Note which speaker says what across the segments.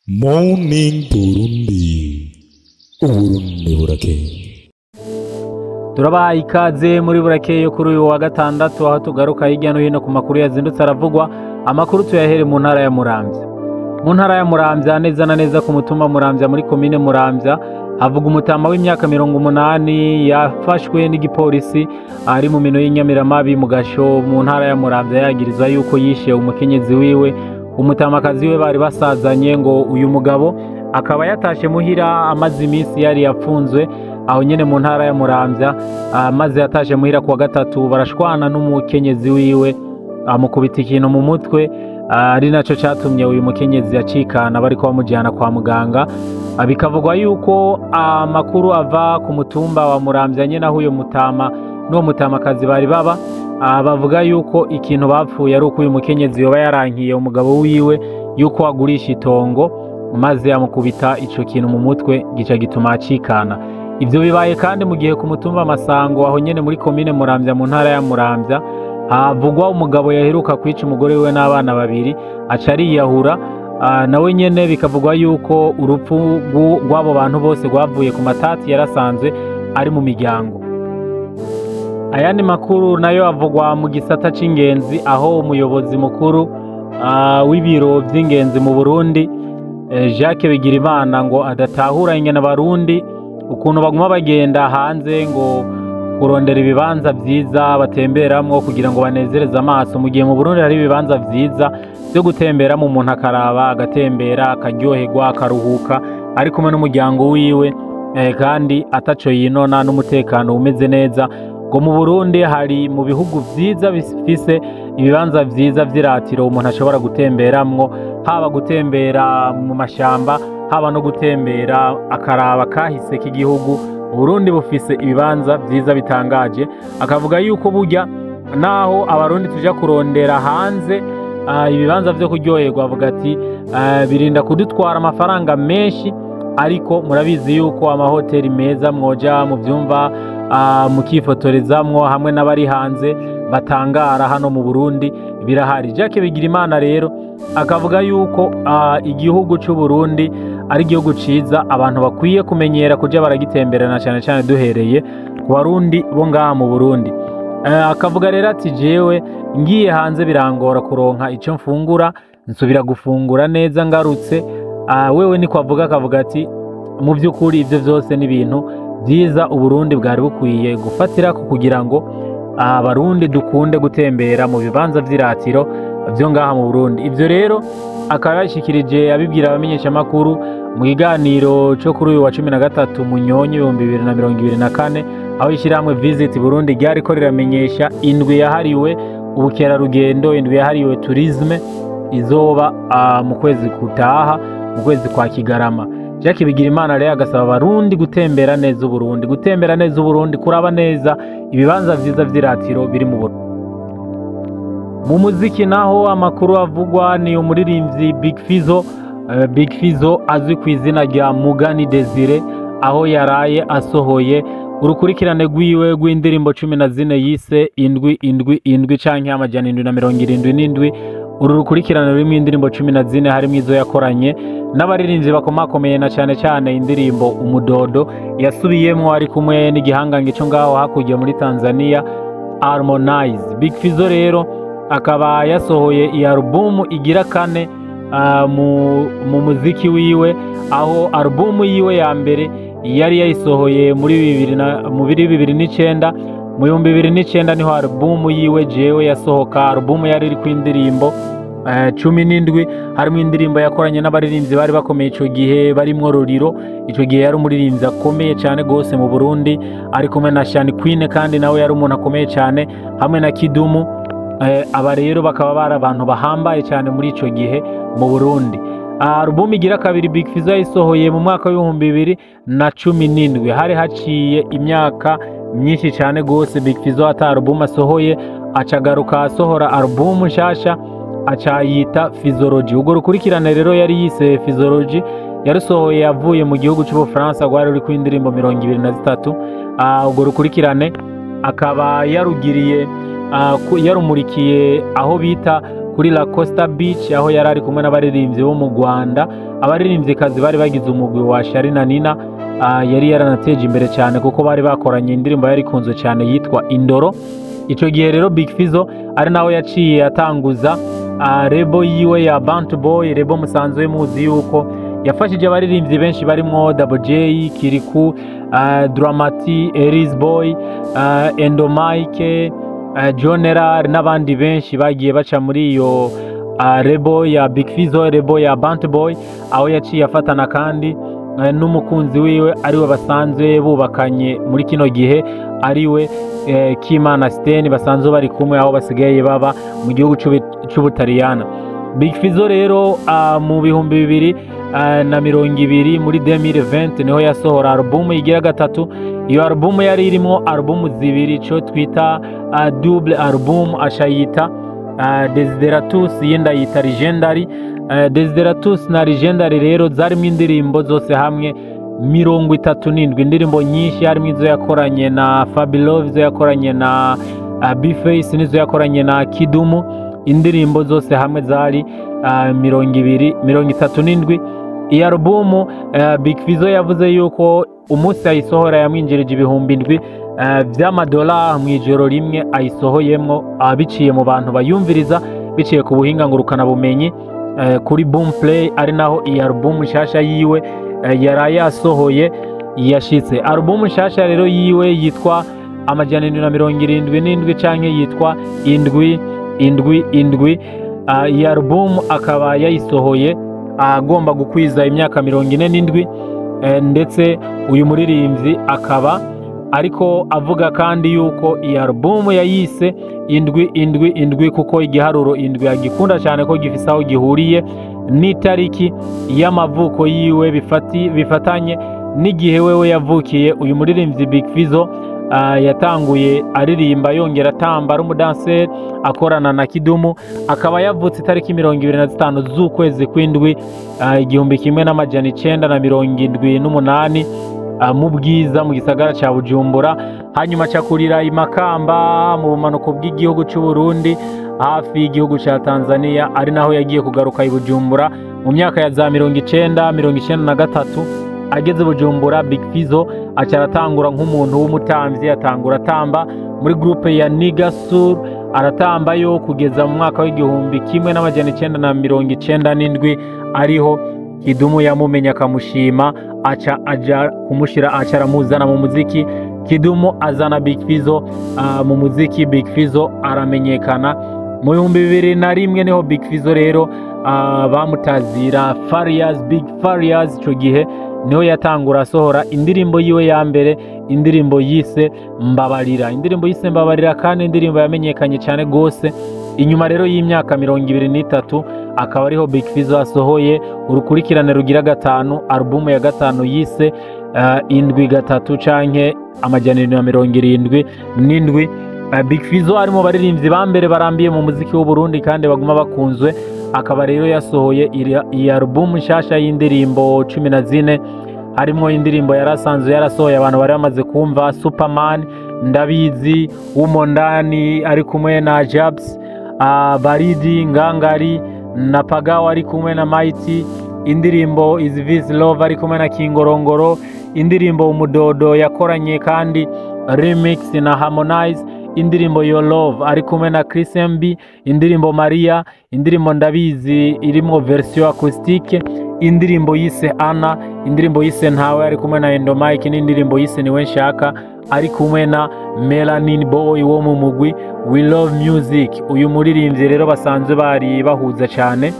Speaker 1: Morning Burundi, Uburundi burakeye.
Speaker 2: Turabaha ikaze muri burakeye yo kuri uyu wa gatandatu, aho tugaruka hirya no hino ku makuru yazindutse aravugwa. Amakuru tuyahere mu ntara ya Muramvya. Mu ntara ya Muramvya, neza na neza ku mutumba Muramvya muri komine Muramvya, havuga umutama w'imyaka 80 yafashwe n'igipolisi ari mu mino y'inyamiramabi mu gasho mu ntara ya Muramvya, yagirizwa yuko yishe umukenyezi wiwe, umutamakazi we bari basazanye. Ngo uyu mugabo akaba yatashe muhira amaze iminsi yari yapfunzwe aho nyene mu ntara ya Muramvya, maze yatashe muhira kuwa gatatu barashwana n'umukenyezi wiwe, amukubita ikintu mu mutwe, ari naco catumye uyu mukenyezi yacikana bariko bamujyana kwa muganga. Bikavugwa yuko amakuru ava ku mutumba wa Muramvya nyene aho uyu mutama n'uwo mutamakazi bari baba, bavuga yuko ikintu bapfuye ari uko uyu mukenyezi yoba yarankiye umugabo wiwe yuko agurisha itongo, maze amukubita ico kintu mu mutwe gica gituma acikana. Ivyo bibaye kandi mu gihe ku mutumba Masango, aho nyene muri komine Muramvya mu ntara ya Muramvya, havugwa umugabo yaheruka kwica umugore wiwe n'abana babiri aca ariyahura. Nawe nyene bikavugwa yuko urupfu rw'abo bantu bose rwavuye ku matati yarasanzwe ari mu miryango. Ayandi makuru nayo avugwa mu gisata c'ingenzi, aho umuyobozi mukuru w'ibiro vy'ingenzi mu Burundi, Jacques Bigirimana, ngo adatahura ingene abarundi ukuntu baguma bagenda hanze ngo kurondera ibibanza vyiza batemberamwo kugira ngo banezereze amaso, mu gihe mu Burundi hari ibibanza vyiza vyo gutemberamo, umuntu akaraba, agatembera, akaryoherwa, akaruhuka ari kumwe n'umuryango wiwe, kandi ataco yinona, n'umutekano umeze neza. Ngo mu Burundi hari mu bihugu vyiza bifise ibibanza vyiza vy'iratiro umuntu ashobora gutemberamwo, haba gutembera mu mashamba, haba no gutembera akaraba kahise k'igihugu. Uburundi bufise ibibanza vyiza bitangaje. Akavuga yuko burya naho abarundi tuja kurondera hanze ibibanza vyo kuryoherwa, avuga ati birinda kudutwara amafaranga menshi, ariko murabizi yuko amahoteli meza mwoja mu vyumva, mukifotorezamwo hamwe n'abari hanze batangara, hano mu Burundi birahari. Jacques Bigirimana rero akavuga yuko igihugu c'u Burundi ari igihugu ciza, abantu bakwiye kumenyera kuja baragitemberana, cyane cyane duhereye ku barundi bo ngaha mu Burundi. Akavuga rero ati jewe ngiye hanze birangora kuronka ico mfungura, nsubira gufungura neza ngarutse. Wewe niko avuga, akavuga ati mu by'ukuri ivyo vyose ni ibintu vyiza Uburundi bwari bukwiye gufatirako kugira ngo abarundi dukunde gutembera mu bibanza vy'iratiro vyo ngaha mu Burundi. Ivyo rero akaba yashikirije abibwira abamenyeshamakuru mu kiganiro co kuri uyu wa 13 Munyonyi 2024, aho ishyirahamwe Visit Burundi ryariko riramenyesha indwi yahariwe ubukerarugendo, indwi yahariwe tourisme izoba mu kwezi kutaha, mu kwezi kwa Kigarama. Jacques Bigirimana rero agasaba abarundi gutembera neza Uburundi, gutembera neza Uburundi, kuraba neza ibibanza vyiza vy'iratiro biri mu Burundi. Mu muziki naho amakuru avugwa ni umuririmbyi Big Fizzo, Big Fizzo azwi ku izina rya Mugani Desire, aho yaraye asohoye urukurikirane rwiwe rw'indirimbo 14 yise 777 canke 777. Uru rukurikirane rurimo indirimbo 14, harimo izo yakoranye n'abaririmbyi bakomakomeye, na cyane cyane indirimbo Umudodo yasubiyemo ari kumwe n'igihangange cyo ngaho hakurya muri Tanzania, Harmonize. Big Fizzo rero akaba yasohoye iyi alubumu igira kane mu muziki wiwe, aho alubumu yiwe ya mbere yari yayisohoye muri 2009. Mu 2009 niho alubumu yiwe Jewe yasohoka, alubumu yari iri ku indirimbo 17, harimo indirimbo yakoranye n'abaririmbyi bari bakomeye ico gihe, barimwo Roriro. Ico gihe yari umuririmbyi akomeye cyane gose mu Burundi, ari kumwe na Shani Queen, kandi nawe yari umuntu akomeye cyane, hamwe na Kidumu. Aba rero bakaba bari abantu bahambaye cyane muri ico gihe mu Burundi. Alubumu igira kabiri Big Fizzo yayisohoye mu mwaka w'2017. Hari haciye imyaka myinshi cyane gose Big Fizzo ata alubumu asohoye, acagaruka asohora alubumu nshasha, acayita Fizzology. Ubwo rukurikirane rero yari yise Fizzology yarusohoye avuye mu gihugu c'Ubufaransa, rwari ruri ku indirimbo 23. Ubwo rukurikirane akaba yarugiriye, yarumurikiye aho bita Kuri La Costa Beach, aho yari ari kumwe n'abaririmbyi bo mu Rwanda, abaririmbyikazi bari bagize umugwi wa Charly na Nina. Yari yaranateje imbere cyane kuko bari bakoranye indirimbo yari ikunzwe cyane yitwa Indoro. Icyo gihe rero Big Fizzo ari nawe yaciye atanguza label yiwe ya Bantu Boy, label musanzwe muzi yuko yafashije abaririmbyi benshi barimwo Double J, Kirikou, Dramati, Eris Boy, Endomike, John Erar n'abandi benshi bagiye baca muri iyo label ya Big Fizzo, label ya Bantu Boy, aho yaciye afatana kandi n'umukunzi wiwe ariwe basanzwe bubakanye muri kino gihe, ariwe Kimana Stene, basanzwe bari kumwe aho basigaye baba mu gihugu c'Ubutaliyana. Big Fizzo rero mu 2020, muri 2020, niho yasohora album igira gatatu. Iyo album yari irimo album zibiri, ico twita double album, ashayita Desideratus, yenda yita Legendary. Desideratus na Legendary rero zarimo indirimbo zose hamwe 37, indirimbo nyinshi, harimo izo yakoranye na Fabilove, izo yakoranye na Bface n'izo yakoranye na Kidumu. Indirimbo zose hamwe zari 20, 37. Iyi alubumu Big Fizzo yavuze yuko umunsi ayisohora yamwinjirije 7000 vy'amadolari mu ijoro rimwe ayisohoyemwo, biciye mu bantu bayumviriza, biciye ku buhinga ngurukana bumenyi kuri Boomplay, ari naho iyi alubumu nshasha yiwe yaraye yasohoye yashitse. Alubumu nshasha rero yiwe yitwa 777 canke yitwa 777. Iyi alubumu akaba yayisohoye agomba gukwiza imyaka 47, ndetse uyu muririmbyi akaba ariko avuga kandi yuko iyi alubumu yayise 777 kuko igiharuro indwi agikunda cyane, ko gifise aho gihuriye n'itariki y'amavuko yiwe, bifatanye n'igihe wewe yavukiye. Uyu muririmbyi Big Fizzo yatanguye aririmba yongera atamba, ari umudanseri akorana na Kidumu, akaba yavutse itariki 25 z'ukwezi kw'indwi 1978 mu Bwiza, mu gisagara ca Bujumbura, hanyuma acakurira i Makamba mu bumanuko bw'igihugu c'u Burundi, hafi y'igihugu ca Tanzania, ari naho yagiye kugaruka i Bujumbura mu myaka ya za 90, 93. Ageze Bujumbura, Big Fizzo aca aratangura nk'umuntu w'umutamvyi, atangura atamba muri groupe ya Nigasur, aratambayo kugeza mu mwaka w'1997, ariho Kidumu yamumenya akamushima, aca aja kumushira, aca aramuzana mu muziki. Kidumu azana Big Fizzo mu muziki, Big Fizzo aramenyekana. Mu 2001 niho Big Fizzo rero bamutazira Farious, Big Farious. Ico gihe niho yatangura asohora indirimbo yiwe ya mbere, indirimbo yise Mbabarira, indirimbo yise Mbabarira, kandi indirimbo yamenyekanye cyane gose. Inyuma rero y'imyaka 23 akaba ariho Big Fizzo asohoye urukurikirane rugira gatanu, alubumu ya gatanu yise 73 canke 777. Big Fizzo ari mu baririmbyi ba mbere barambiye mu muziki w'u Burundi kandi baguma bakunzwe, akaba rero yasohoye iyi alubumu nshasha y'indirimbo 14, harimo indirimbo yarasanzwe yarasohoye abantu bari bamaze kumva, Superman, Ndabizi, Wumondani ari kumwe na Jabs, Baridi, Ngangari na Pagawa ari kumwe na Mighty, indirimbo Is This Love ari kumwe na Kingorongoro, indirimbo Umudodo yakoranye kandi remix na Harmonize, indirimbo Your Love ari kumwe na Chris MB, indirimbo Maria, indirimbo Ndabizi irimo version acoustique, indirimbo yise Anna, indirimbo yise Ntawe ari kumwe na Endomike, n'indirimbo yise Niwe Nshaka ari kumwe na Melanin Boy wo mu mugwi We Love Music. Uyu muririmbyi rero basanzwe bari bahuza cyane,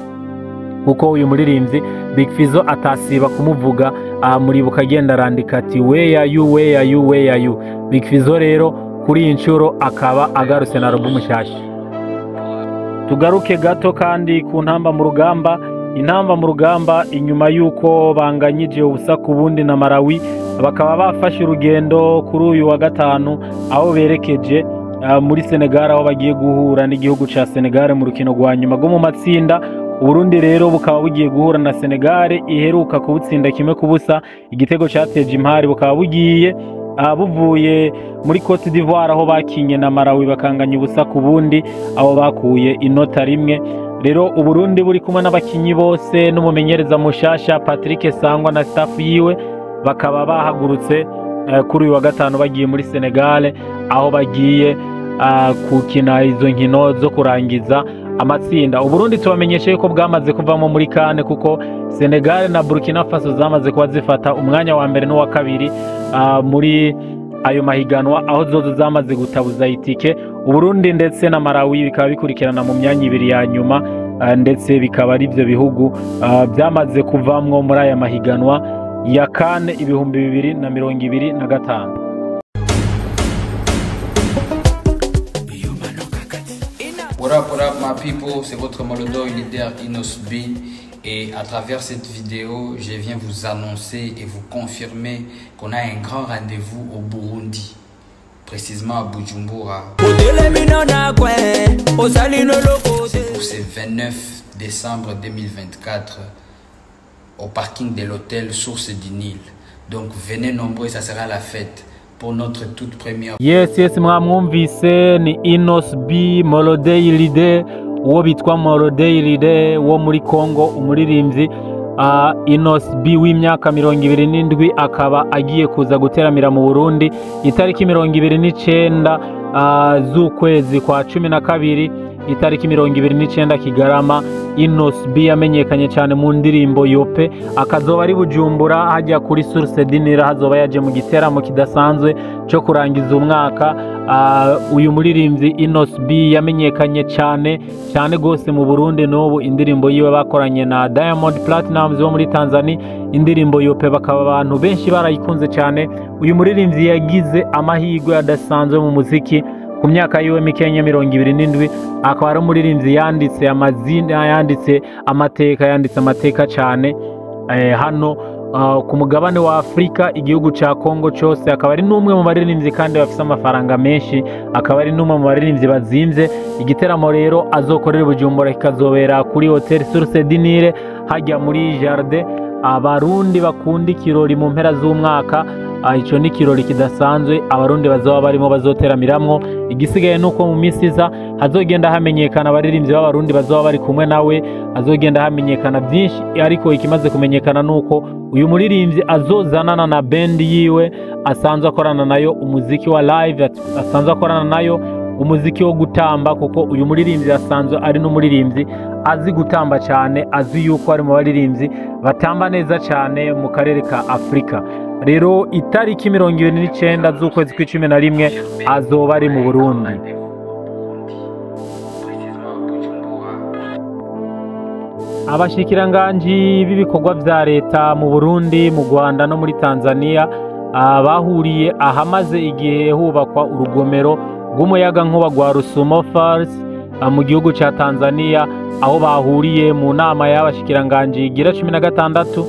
Speaker 2: kuko uyu muririmbyi Big Fizzo atasiba kumuvuga, muribuka agenda arandika ati "Where are you, where are you, where are you?" Big Fizzo rero kuri iyi nshuro akaba agarutse na album nshasha. Tugaruke gato kandi ku ntamba mu rugamba. Intamba mu rugamba, inyuma y'uko banganyije ubusa ku bundi na Malawi, bakaba bafashe urugendo kuri uyu wa gatanu aho berekeje muri Senegal, aho bagiye guhura n'igihugu ca Senegal mu rukino rwa nyuma rwo mu matsinda. Uburundi rero bukaba bugiye guhura na Senegal iheruka kubutsinda 1-0, igitego cyateje impari. Bukaba bugiye buvuye muri Cote d'Ivoire aho bakinye na Malawi bakanganya 0-0, aho bakuye inota rimwe. Rero Uburundi buri kumwe n'abakinyi bose n'umumenyereza mushasha Patrick Sangwa na staff yiwe, bakaba bahagurutse kuri uyu wa gatanu bagiye muri Senegal, aho bagiye gukina izo nkino zo kurangiza amatsinda. Uburundi tubamenyeshe yuko bwamaze kuvamo muri kane, kuko Senegal na Burkina Faso zamaze kuba zifata umwanya wa mbere n'uwa kabiri muri ayo mahiganwa, aho zozo zamaze gutabuza itike. Uburundi ndetse na Malawi bikaba bikurikirana mu myanya ibiri ya nyuma, ndetse bikaba ari byo bihugu byamaze kuvamwo muri aya mahiganwa ya kane 2025.
Speaker 3: What up my people, c'est votre Molodo leader Innoss'B et à travers cette vidéo, je viens vous annoncer et vous confirmer qu'on a un grand rendez-vous au Burundi, précisément à Bujumbura. C'est pour ce 29 décembre 2024 au parking de l'hôtel Source du Nil. Donc venez nombreux, ça sera la fête pour notre toute première.
Speaker 2: Yes, mwamwumvise ni Innoss'B Molodey Leader, uwo bitwa Molodey Leader wo muri Congo, umuririmbyi Innoss'B w'imyaka 27 akaba agiye kuza guteramira mu Burundi itariki 29 z'ukwezi kwa 12, itariki 29 Kigarama. Innoss'B yamenyekanye cyane mu ndirimbo Yope, akazoba ari Bujumbura hajya kuri Source du Nil, hazoba yaje mu giteramo kidasanzwe cyo kurangiza umwaka. Uyu muririmbyi Innoss'B yamenyekanye cyane cyane gose mu Burundi, n'ubu indirimbo yiwe bakoranye na Diamond Platnumz wo muri Tanzania, indirimbo Yope, bakaba abantu benshi barayikunze cyane. Uyu muririmbyi yagize amahirwe adasanzwe mu muziki ku myaka yiwe mikenya 27, akaba ari umuririmbyi yanditse amazina, yanditse amateka, yanditse amateka cyane hano ku mugabane wa Afrika, igihugu ca Congo cyose. Akaba ari n'umwe mu baririmbyi kandi bafise amafaranga menshi, akaba ari n'umwe mu baririmbyi bazimvye. Igiteramo rero azokorera Bujumbura kikazobera kuri Hotel Source du Nil hajya muri Jardin. Abarundi bakunda ikirori mu mpera z'umwaka, ico ni kirori kidasanzwe abarundi bazoba barimo bazoteramiramwo. Igisigaye nuko mu minsi iza hazogenda hamenyekana abaririmbyi b'abarundi bazoba bari kumwe nawe, hazogenda hamenyekana byinshi, ariko ikimaze kumenyekana nuko uyu muririmbyi azozanana na band yiwe asanzwe akorana nayo umuziki wa live, asanzwe akorana nayo umuziki wo gutamba, kuko uyu muririmbyi asanzwe ari n'umuririmbyi azi gutamba cyane, azi yuko ari mu baririmbyi batamba neza cyane mu karere ka Afrika. Rero itariki 29 z'ukwezi kw'icumi na rimwe azoba ari mu Burundi. Abashikiranganji b'ibikorwa vya leta mu Burundi, mu Rwanda no muri Tanzania bahuriye ahamaze igihe hubakwa urugomero rw'umuyagankuba rwa Rusumo Falls mu gihugu ca Tanzania, aho bahuriye mu nama y'abashikiranganji igira 16.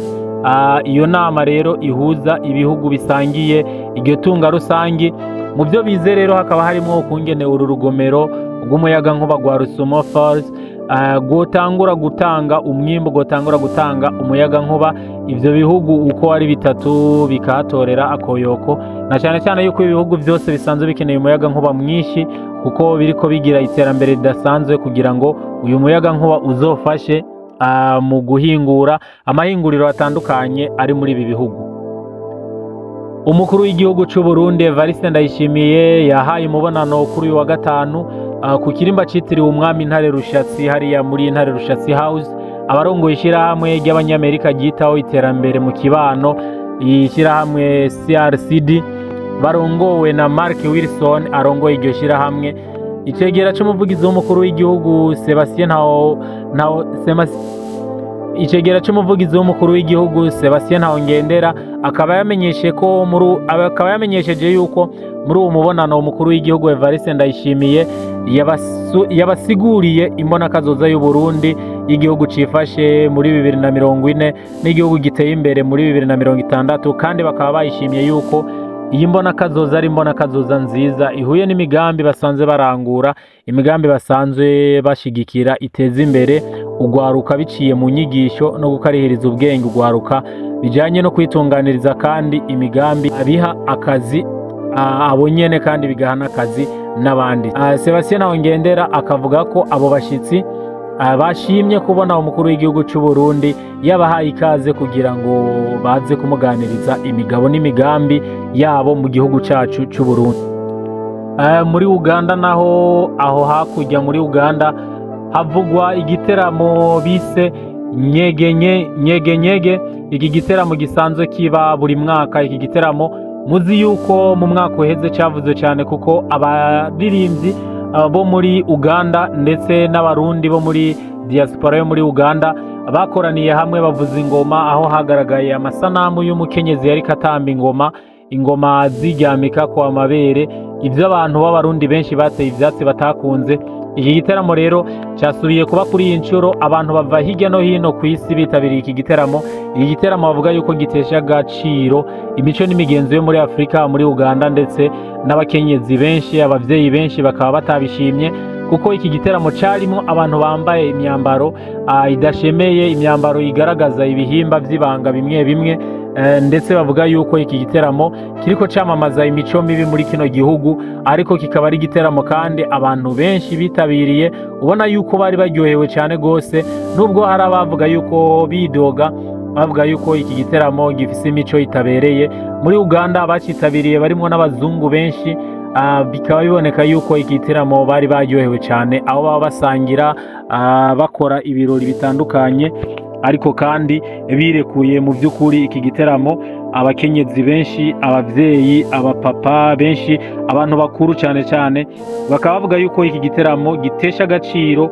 Speaker 2: Iyo nama rero ihuza ibihugu bisangiye iryo tunga rusangi. Mu byo bize rero hakaba harimo ukungene uru rugomero rw'umuyagankuba rwa Rusumo Falls gotangura gutanga umwimbo, gotangura gutanga umuyagankuba. Ivyo bihugu uko ari bitatu bikahatorera akoyoko, na cyane cyane yuko ibihugu byose bisanzwe bikeneye umuyagankuba mwinshi, kuko biriko bigira iterambere ridasanzwe kugira ngo uyu muyagankuba uzofashe mu guhingura amahinguriro atandukanye ari muri ibi bihugu. Umukuru w'igihugu c'u Burundi Evariste Ndayishimiye yahaye umubonano kuri uyu wa gatanu ku kirimba citiriwe umwami Ntare Rushatsi hariya muri Ntare Rushatsi House, abarongoye ishyirahamwe ry'abanyamerika ryitaho iterambere mu kibano, ishyirahamwe CRCD, barongowe na Mark Wilson arongoye iryo shyirahamwe. Icegera c'umuvugizi w'umukuru w'igihugu Sebastien Icegera c'umuvugizi w'umukuru w'igihugu Sebastien Ntahongendera akaba yamenyesheje yuko muri uwo mubonano umukuru w'igihugu Evariste Ndayishimiye yabasiguriye imbonakazoza y'u Burundi, y'igihugu cifashe muri 2040 n'igihugu giteye imbere muri 2060, kandi bakaba bayishimiye yuko iyi mbonakazoza ari imbonakazoza nziza ihuye n'imigambi basanzwe barangura, imigambi basanzwe bashigikira iteza imbere ugwaruka biciye mu nyigisho no gukarihiriza ubwenge ugwaruka bijanye no kwitunganiriza, kandi imigambi abiha akazi abo nyene kandi bigahana akazi n'abandi. Sebastien Ntahongendera akavuga ko abo bashitsi bashimye kubona umukuru w'igihugu cy'u Burundi yabahaye ikaze kugira ngo baze kumuganiriza imigabo n'imigambi yabo mu gihugu cyacu cy'u Burundi. Muri Uganda naho, aho hakurya muri Uganda havugwa igiteramo bise Nyegenye Nyege Nyege. Iki giteramo gisanzwe kiba buri mwaka. Iki giteramo muzi yuko mu mwaka uheze cyavuze cyane, kuko abaririmbyi bo muri Uganda ndetse n'abarundi bo muri diaspora yo muri Uganda bakoraniye hamwe bavuza ingoma, aho hagaragaye amasanamu y'umukenyezi yariko atamba ingoma, ingoma ziryamika kwa mabere, ibyo abantu b'abarundi benshi bateye ivyatsi batakunze. Iki giteramo rero cyasubiye kuba kuri iyi nshuro, abantu bava hirya no hino ku isi bitabiriye iki giteramo. Iki giteramo bavuga yuko gitesha agaciro imico n'imigenzo yo muri Afurika, muri Uganda, ndetse n'abakenyezi benshi, abavyeyi benshi bakaba batabishimye, kuko iki giteramo carimo abantu bambaye imyambaro idashemeye, imyambaro igaragaza ibihimba vy'ibanga bimwe bimwe, ndetse bavuga yuko iki giteramo kiriko camamaza imico mibi muri kino gihugu. Ariko kikaba ari igiteramo kandi abantu benshi bitabiriye, ubona yuko bari baryohewe cyane gose, nubwo hari abavuga yuko bidoga, bavuga yuko iki giteramo gifise imico itabereye muri Uganda. Abacitabiriye barimo n'abazungu benshi, bikaba biboneka yuko iki giteramo bari baryohewe cyane, aho baba basangira, bakora ibirori bitandukanye, ariko kandi birekuye. Mu by'ukuri iki giteramo abakenyezi benshi, abavyeyi, abapapa benshi, abantu bakuru cyane cyane, bakaba bavuga yuko iki giteramo gitesha agaciro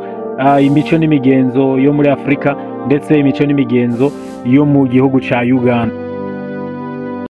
Speaker 2: imico n'imigenzo yo muri Afurika, ndetse imico n'imigenzo yo mu gihugu ca Uganda.